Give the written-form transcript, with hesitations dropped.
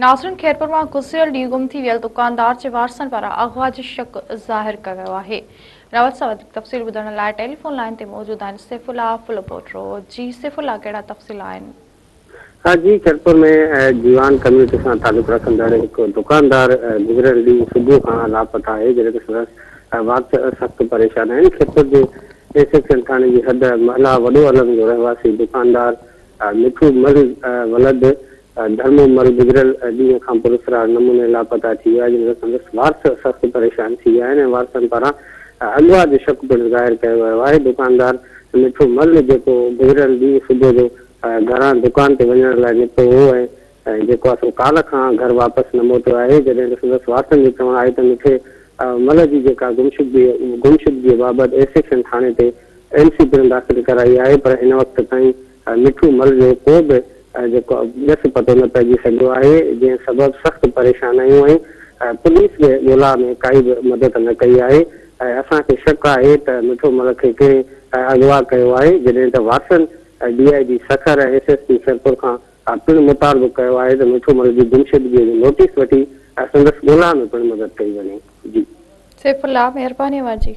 ناظرين خيرپور مان گذريل ڏينهن گم ٿي ويل دڪاندار جي وارثن پاران اغوا جو شڪ ظاهر ڪيو ويو آهي. راوت سان وڌيڪ تفصيل ٻڌڻ لاء ٽيليفون لائين تي موجود آهن سيف الله ڦلپوٽو جي سيف الله ڪهڙا تفصيل آهن. ها جي خيرپور ۾ جيوان ڪميونٽي سان تعلق رکندڙ هڪ دڪاندار گذريل ڏينهن صبح کان لاپتا آهي جڏهن ته سندس وارث سخت پريشان آهن خيرپور جي اي سيڪشن ٿاڻي جي حد محلا وڏو علم جو رهواسي دڪاندار مٺو مل ولد ڌرمو مل گذريل ڏينهن کان پراسرار نموني لاپتا ٿي ويو آهي، جنهن سان سندس وارث سخت پريشان ٿي ويا آهن ۽ وارثن پاران اغوا جو شڪ پڻ ظاهر ڪيو ويو آهي. دڪاندار مٺو مل جيڪو گذريل ڏينهن صبح جو گهران دڪان تي وڃڻ لاء نڪتو هو ۽ جيڪو آهي سو ڪالهه کان گهر واپس نه موٽيو آهي، جڏهن ته سندس وارثن جو چوڻ آهي ته مٺي مل جي جيڪا گمشدگيء بابت اي سيڪشن ٿاڻي تي اين سي پڻ داخل ڪرائي آهي پر هن وقت تائين مٺو مل جو ڪو به جيڪو ڏس پتو نه پئجي سگهيو آهي جنهن سبب سخت پريشان آهيون ۽ پوليس به ڳولا ۾ ڪائي به مدد نه ڪئي آهي ۽ اسان کي شڪ آهي ته مٺو مل کي ڪنهن اغوا ڪيو آهي جڏهن ته وارثن D I G Sukkur ۽ S S P Khairpur کان پڻ مطالبو ڪيو آهي ته مٺو مل جي گمشدگي جو نوٽيس وٺي سندس ڳولا ۾ پڻ مدد ڪئي وڃي جي. سيف الله مهرباني اوهان جي.